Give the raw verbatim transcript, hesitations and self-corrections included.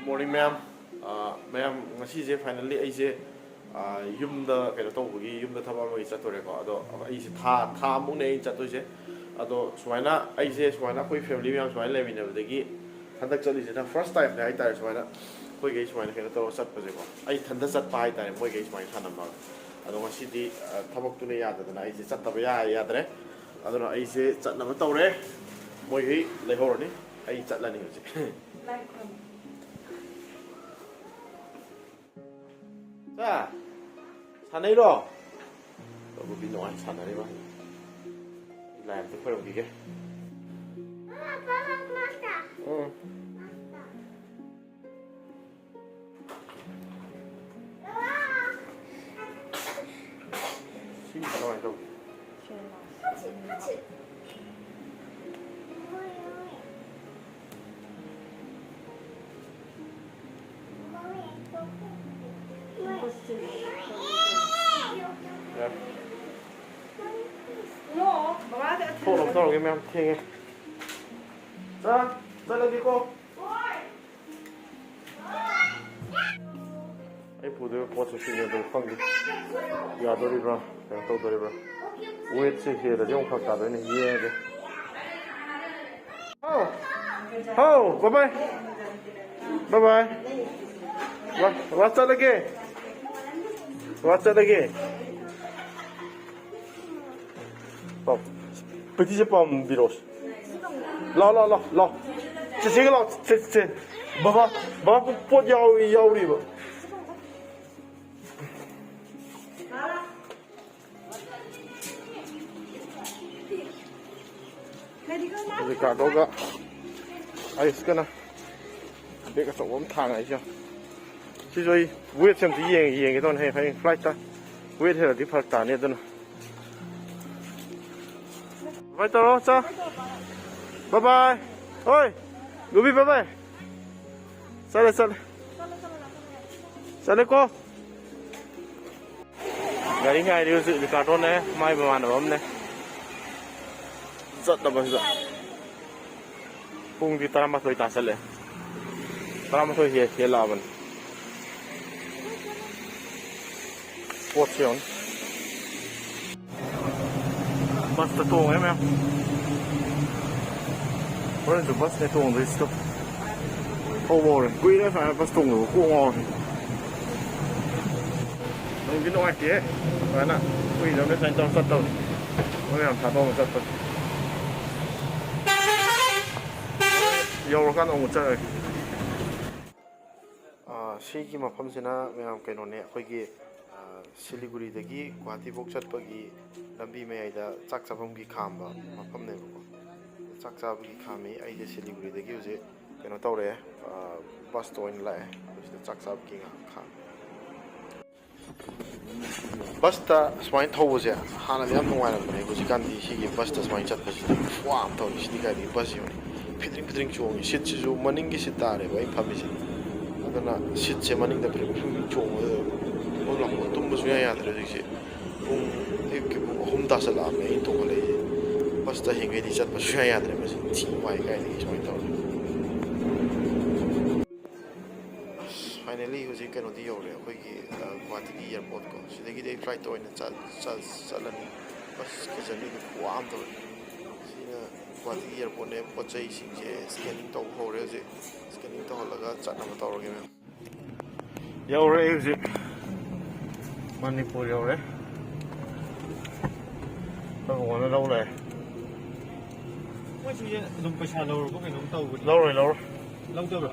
Morning, ꯃꯌꯥꯝ꯫ ꯑ, ꯃꯌꯥꯝ, ꯉꯁꯤꯁꯦ finally ꯑꯩꯁꯦ, ꯑ, ꯌꯨꯝꯗ ꯀꯩꯅꯣ ꯇꯧꯕꯒꯤ, ꯌꯨꯝꯗ ꯊꯕꯛ ꯑꯃꯒꯤ ꯆꯠꯇꯣꯔꯦꯀꯣ꯫ ꯑꯗꯣ ꯑꯩꯁꯦ ꯊꯥ, ꯊꯥ ꯑꯃꯃꯨꯛꯅꯦ ꯑꯩꯅ ꯆꯠꯇꯣꯏꯁꯦ꯫ ꯑꯗꯣ ꯁꯨꯃꯥꯏꯅ ꯑꯩꯁꯦ, ꯁꯨꯃꯥꯏꯅ ꯑꯩꯈꯣꯏ family ꯃꯌꯥꯝ ꯁꯨꯃꯥꯏꯅ ꯂꯩꯃꯤꯟꯅꯕꯗꯒꯤ ꯍꯟꯗꯛ ꯆꯠꯂꯤꯁꯤꯅ first timeꯅꯦ ꯍꯥꯏꯇꯥꯔꯦ꯫ ꯁꯨꯃꯥꯏꯅ ꯑꯩꯈꯣꯏꯈꯩ ꯁꯨꯃꯥꯏꯅ ꯀꯩꯅꯣ ꯇꯧꯔꯒ ꯆꯠꯄꯁꯦꯀꯣ꯫ ꯑꯩ ꯏꯊꯟꯗ ꯆꯠꯄ ꯍꯥꯏꯇꯥꯔꯦ, ꯃꯣꯏꯈꯩ ꯁꯨꯃꯥꯏꯅ ꯁꯥꯟꯅꯕ꯫ ꯑꯗꯣ ꯉꯁꯤꯗꯤ, ꯑ, ꯊꯕꯛꯇꯨꯅ ꯌꯥꯗꯗꯅ ꯑꯩꯁꯦ ꯆꯠꯇꯕ ꯌꯥ-, ꯌꯥꯗ꯭ꯔꯦ꯫ ꯑꯗꯨꯅ ꯑꯩꯁꯦ ꯆꯠꯅꯕ ꯇꯧꯔꯦ꯫ ꯃꯣꯏꯈꯩ ꯂꯩꯍꯧꯔꯅꯤ꯫ ꯑꯩ ꯆꯠꯂꯅꯤ ꯍꯧꯖꯤꯛ꯫ ꯆꯥ, ꯁꯥꯟꯅꯩꯔꯣ? ꯇꯧꯕꯨꯗꯤ ꯅꯨꯡꯉꯥꯏ ꯁꯥꯟꯅꯔꯤꯕ꯫ ꯂꯥꯏ ꯑꯝꯇ ꯈꯣꯏꯔꯝꯈꯤꯒꯦ꯫ ꯎꯝ꯫ ꯁꯤ ꯀꯃꯥꯏꯅ ꯇꯧꯒꯦ? ꯊꯣꯛꯅꯕ ꯇꯧꯔꯒꯦ ꯃꯌꯥꯝ, ꯊꯦꯡꯉꯦ꯫ ꯆꯥ, ꯆꯠꯂꯒꯦꯀꯣ꯫ ꯑꯩ ꯄꯨꯗꯣꯏꯕ ꯄꯣꯠꯁꯦ ꯁꯤꯅꯦ ꯑꯗꯨ ꯈꯪꯗꯦ꯫ ꯌꯥꯗꯣꯔꯤꯕ꯭ꯔꯥ? ꯀꯩꯅꯣ ꯇꯧꯗꯣꯔꯤꯕ꯭ꯔꯥ? Weightꯁꯦ ꯍꯦꯜꯂꯗꯤ ꯑꯃꯨꯛ ꯐꯔꯛ ꯇꯥꯗꯣꯏꯅꯦ꯫ ꯌꯦꯡꯉꯒꯦ꯫ ꯍꯥꯎ꯫ ꯍꯥꯎ, bye bye꯫ Bye bye꯫ ꯋꯥ, ꯋꯥ ꯆꯠꯂꯒꯦ꯫ ꯋꯥ ꯆꯠꯂꯒꯦ꯫ ꯄꯥꯎ꯫ ꯄ꯭ꯔꯤꯇꯤꯁꯦ ꯄꯥꯝꯕꯤꯔꯣꯁꯦ꯫ ꯂꯥꯎ, ꯂꯥꯎ, ꯂꯥꯎ, ꯂꯥꯎ꯫ ꯆꯦꯆꯦꯒ ꯂꯥꯎ, ꯆꯦ, ꯆꯦ꯫ ꯕꯕꯥ, ꯕꯕꯥ ꯄꯣꯠ ꯌꯥꯎꯔꯤ, ꯌꯥꯎꯔꯤꯕ꯫ ꯔꯤꯀꯥꯔꯗꯣꯒ ꯑꯌꯨꯁꯀꯅ ꯕꯦꯛ ꯑꯆꯧꯕ ꯑꯃ ꯊꯥꯡꯉꯦ ꯑꯩꯁꯦ꯫ ꯁꯤꯁꯨ ꯑꯩ weightꯁꯦ ꯑꯝꯇ ꯌꯦꯡ-, ꯌꯦꯡꯒꯦ ꯇꯧꯕꯅꯦ꯫ ꯍꯌꯦꯡ, ꯍꯌꯦꯡ flightꯇ weight ꯍꯦꯜꯂꯗꯤ ꯐꯔꯛ ꯇꯥꯅꯤ꯫ ꯑꯗꯨꯅ bye ꯇꯧꯔꯣ, ꯆꯥ꯫ Bye bye꯫ ꯍꯣꯏ, ꯒꯣꯕꯤ, bye bye꯫ ꯆꯠꯂꯦ, ꯆꯠꯂꯦ꯫ ꯆꯠꯂꯦꯀꯣ꯫ ꯒꯥꯔꯤ ꯉꯥꯏꯔꯤ ꯍꯧꯖꯤꯛ ꯔꯤꯀꯥꯔꯗꯣꯅꯦ, ꯃꯥꯏ ꯃꯃꯥꯟꯅꯕ ꯑꯃꯅꯦ꯫ ꯆꯠꯂꯕꯁꯤꯗ꯫ ꯄꯨꯡꯗꯤ ꯇꯔꯥꯃꯥꯊꯣꯏ ꯇꯥꯁꯜꯂꯦ꯫ ꯇꯔꯥꯃꯥꯊꯣꯏ ꯍꯦ ꯍꯦꯜꯂꯛꯑꯕꯅꯤ꯫ ꯄꯣꯠꯁꯦ ꯌꯦꯡꯉꯨ꯫ ꯕꯁꯇ ꯇꯣꯡꯉꯦ ꯃꯌꯥꯝ꯫ ꯍꯣꯔꯦꯟꯁꯨ ꯕꯁꯅꯦ ꯇꯣꯡꯗꯣꯏꯁꯤꯗꯣ꯫ ꯊꯧꯕ ꯍꯧꯔꯦ꯫ ꯀꯨꯏꯔꯦ ꯁꯨꯃꯥꯏꯅ ꯕꯁ ꯇꯣꯡꯗꯕ꯫ ꯀꯣꯛ ꯉꯥꯎꯔꯦ꯫ ꯅꯨꯡꯗꯤ ꯅꯨꯡꯉꯥꯏꯇꯦꯍꯦ꯫ ꯁꯨꯃꯥꯏꯅ ꯀꯨꯏꯔꯕꯅꯦ ꯁꯨꯃꯥꯏꯅ ꯇꯧꯔ ꯆꯠꯇꯕ꯫ ꯃꯣꯏ ꯃꯌꯥꯝ ꯊꯥꯗꯣꯛꯑꯒ ꯆꯠꯄꯁꯦ꯫ ꯌꯧꯔꯀꯥꯟꯗ ꯑꯃꯨꯛ ꯆꯠꯂꯒꯦ꯫ ꯑꯥ, ꯁꯤꯒꯤ ꯃꯐꯝꯁꯤꯅ ꯃꯌꯥꯝ ꯀꯩꯅꯣꯅꯦ, ꯑꯩꯈꯣꯏꯒꯤ, ꯑꯥ, ꯁꯤꯂꯤꯒꯨꯔꯤꯗꯒꯤ ꯒꯨꯍꯥꯇꯤꯐꯧ ꯆꯠꯄꯒꯤ ꯂꯝꯕꯤ ꯃꯌꯥꯏꯗ ꯆꯥꯛ ꯆꯥꯐꯝꯒꯤ ꯈꯥꯝꯕ ꯃꯐꯝꯅꯦꯕꯀꯣ꯫ ꯆꯥꯛ ꯆꯥꯕꯒꯤ ꯈꯥꯝꯃꯤ꯫ ꯑꯩꯁꯦ ꯁꯤꯂꯤꯒꯨꯔꯤꯗꯒꯤ ꯍꯧꯖꯤꯛ ꯀꯩꯅꯣ ꯇꯧꯔꯦ, ꯑꯥ, ꯕꯁꯇ ꯑꯣꯏꯅ ꯂꯥꯛꯑꯦ꯫ ꯑꯩꯈꯣꯏ ꯁꯤꯗ ꯆꯥꯛ ꯆꯥꯕꯒꯤ ꯉꯥꯏꯍꯥꯛ ꯈꯥꯝꯃꯤ꯫ ꯕꯁꯇ ꯁꯨꯃꯥꯏꯅ ꯊꯧꯕꯁꯦ ꯍꯥꯟꯅꯗꯤ ꯌꯥꯝ ꯅꯨꯡꯉꯥꯏꯔꯝꯕꯅꯦ꯫ ꯍꯧꯖꯤꯛꯀꯥꯟꯗꯤ ꯁꯤꯒꯤ ꯕꯁꯇ ꯁꯨꯃꯥꯏꯅ ꯆꯠꯄꯁꯤꯗꯤ ꯈꯨꯋꯥ ꯑꯃ ꯇꯧꯔꯦ꯫ ꯁꯤꯗꯤ ꯀꯥꯏꯗꯒꯤ ꯕꯁ ꯌꯦꯡꯉꯨꯅꯦ, ꯐꯤꯗ꯭ꯔꯤꯡ ꯐꯤꯗ꯭ꯔꯤꯡ ꯆꯣꯡꯉꯤ꯫ ꯁꯤꯠꯁꯤꯁꯨ ꯃꯅꯤꯡꯒꯤ ꯁꯤꯠ ꯇꯥꯔꯦꯕ ꯑꯩ ꯐꯝꯃꯤꯁꯦ꯫ ꯑꯗꯨꯅ ꯁꯤꯠꯁꯦ ꯃꯅꯤꯡꯗ ꯐꯤꯗ꯭ꯔꯤꯡ ꯐꯤꯗ꯭ꯔꯤꯡ ꯆꯣꯡꯕꯗ ꯇꯨꯝꯕ ꯂꯥꯛꯄ, ꯇꯨꯝꯕ ꯁꯨꯡꯌꯥ ꯌꯥꯗ꯭ꯔꯦ ꯍꯧꯖꯤꯛꯁꯦ꯫ ꯄꯨꯡ, ꯑꯌꯨꯛꯀꯤ ꯄꯨꯡ ꯑꯍꯨꯝ ꯇꯥꯁꯜꯂꯛꯑꯕꯅꯦ ꯑꯩ ꯇꯣꯡꯈꯠꯂꯛꯏꯁꯦ꯫ ꯕꯁꯇ ꯍꯦꯡꯒꯩꯗꯤ ꯆꯠꯄ ꯁꯨꯡꯌꯥ ꯌꯥꯗ꯭ꯔꯦ꯫ ꯃꯁꯤ ꯊꯤ ꯋꯥꯏ ꯀꯥꯏꯗꯒꯤ ꯁꯨꯃꯥꯏꯅ ꯇꯧꯔꯗꯤ꯫ ꯑꯁ, finally ꯍꯧꯖꯤꯛ ꯀꯩꯅꯣꯗꯤ ꯌꯧꯔꯦ, ꯑꯩꯈꯣꯏꯒꯤ, ꯑ, ꯒꯨꯍꯥꯇꯤꯒꯤ airport ꯀꯣ꯫ ꯁꯤꯗꯒꯤꯗꯤ ꯑꯩ flight ꯇ ꯑꯣꯏꯅ ꯆꯠ-, ꯆꯠ-, ꯆꯠꯂꯅꯤ꯫ ꯕꯁꯀꯤ journey ꯗꯨ ꯈꯨꯋꯥ ꯑꯃ ꯇꯧꯔꯦ꯫ ꯁꯤꯅ ꯒꯨꯍꯥꯇꯤꯒꯤ airport ꯅꯦ꯫ ꯄꯣꯠ ꯆꯩꯁꯤꯡꯁꯦ scanning ꯇꯧꯕ ꯍꯧꯔꯦ ꯍꯧꯖꯤꯛ꯫ Scanning ꯇꯧꯍꯜꯂꯒ ꯆꯠꯅꯕ ꯇꯧꯔꯒꯦ, ꯃꯦꯝ꯫ ꯌꯧꯔꯦ ꯑꯩ ꯍꯧꯖꯤꯛ꯫ ꯃꯅꯤꯄꯨꯔ ꯌꯧꯔꯦ꯫ ꯑꯩꯈꯣꯏ ꯕꯕꯥꯅ ꯂꯧ ꯂꯥꯛꯑꯦ꯫ ꯃꯣꯏꯁꯦ ꯑꯗꯨꯝ ꯄꯩꯁꯥ ꯂꯧꯔꯕ ꯀꯩꯅꯣꯝ ꯇꯧꯕꯅꯤ꯫ ꯂꯧꯔꯣꯏ, ꯂꯧꯔꯣꯏ꯫ ꯂꯧꯗꯕ꯭ꯔꯥ?